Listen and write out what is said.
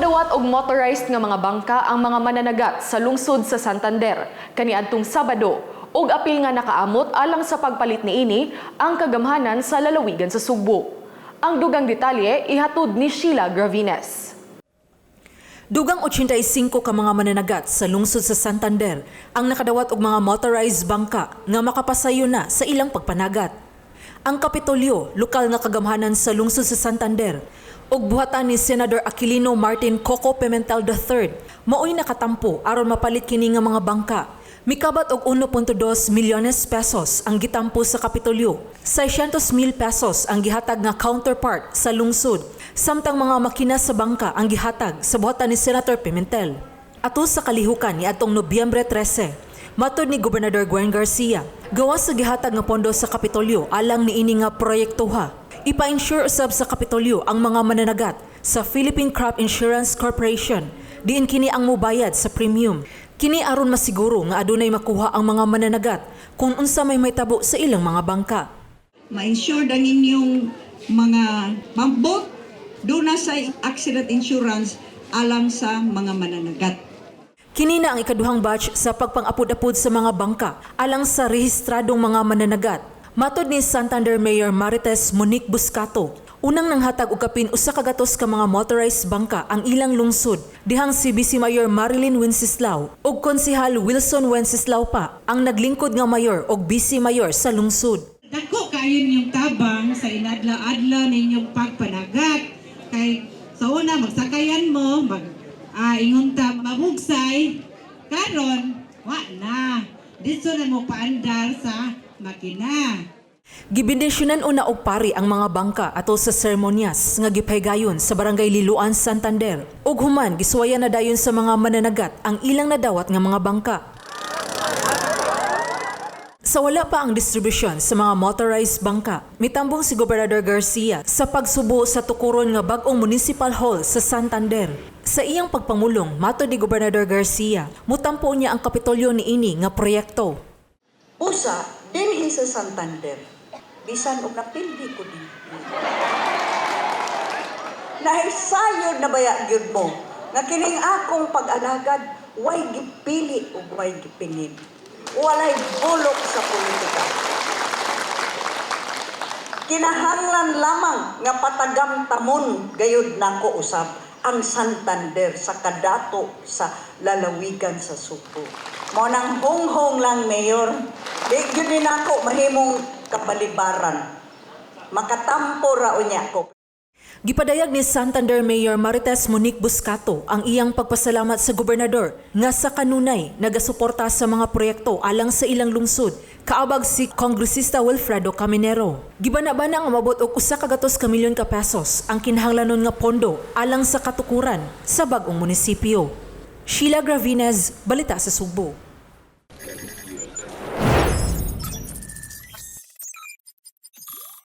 Nakadawat og motorized nga mga bangka ang mga mananagat sa lungsod sa Santander kaniadtong Sabado ug apil nga nakaamot alang sa pagpalit niini ang kagamhanan sa lalawigan sa Sugbo. Ang dugang detalye ihatod ni Sheila Gravines. Dugang 85 ka mga mananagat sa lungsod sa Santander ang nakadawat og mga motorized bangka nga makapasayo na sa ilang pagpanagat. Ang Kapitolyo, lokal nga kagamhanan sa lungsod sa Santander, ug buhatan ni Senador Aquilino Martin Coco Pimentel III, maoy nakatampo aron mapalit kini nga mga bangka. Mikabat og 1.2 milyones pesos ang gitampo sa Kapitolyo. 600 mil pesos ang gihatag nga counterpart sa lungsod. Samtang mga makina sa bangka ang gihatag sa buhatan ni Senator Pimentel. Ato sa kalihukan ni atong Nobyembre 13, matod ni Gobernador Gwen Garcia, gawas sa gihatag nga pondo sa Kapitolyo alang niini nga proyektoha. Ipa-insure usab sa Kapitolyo ang mga mananagat sa Philippine Crop Insurance Corporation diin kini ang mubayad sa premium. Kini aron masiguro nga adunay makuha ang mga mananagat kung unsa may mahitabo sa ilang mga bangka. Ma-insured ang inyong mga boat, duna sa accident insurance alang sa mga mananagat. Kini na ang ikaduhang batch sa pagpang-apod-apod sa mga bangka alang sa rehistradong mga mananagat. Matod ni Santander Mayor Marites Monique Buscato, unang nanghatag og kapin 100 ka mga motorized bangka ang ilang lungsod dihang si Vice Mayor Marilyn Wenceslao ug Konsehal Wilson Wenceslao pa ang naglingkod nga mayor ug Vice Mayor sa lungsod. Dako kayo ninyong tabang sa inadlaw-adlaw ninyong pagpanagat. Kay sa una magsakayan mo, mag ingon ta mabugsay, karon wa na. Dito na mo paandar sa makina. Gibendisyonan una og pari ang mga bangka ato sa seremonyas nga gipahigayon sa Barangay Liloan, Santander. Ug human gisuwayan na dayon sa mga mananagat ang ilang nadawat nga mga bangka. Sa wala pa ang distribusyon sa mga motorized bangka, mitambong si Gobernador Garcia sa pagsubo sa tukuron nga bag-ong municipal hall sa Santander. Sa iyang pagpamulong, matod ni Gobernador Garcia, mutampo niya ang Kapitolyo niini nga proyekto. Usa, dinhi sa Santander, bisan og napildi ko din. Nahisayon na baya gyud mo nga kining akong pag-alagad way gipili ug way gipingin. Walay bulok sa politika. Kinahanglan lamang nga patagamtamon gayud nako usab ang Santander sa kadato sa lalawigan sa Sugbo. Mao nang honghong lang, Mayor. Di gyud ni nako mahimong kabalibaran. Makatampo ra unya ko. Gipadayag ni Santander Mayor Marites Monique Buscato ang iyang pagpasalamat sa gobernador nga sa kanunay nagasuporta sa mga proyekto alang sa ilang lungsod kaabag si Kongresista Wilfredo Caminero. Gibana-bana nga mabot og 100 ka milyon ka pesos ang kinahanglanon nga pondo alang sa katukuran sa bag-ong munisipyo. Sheila Gravines, Balita sa Sugbo.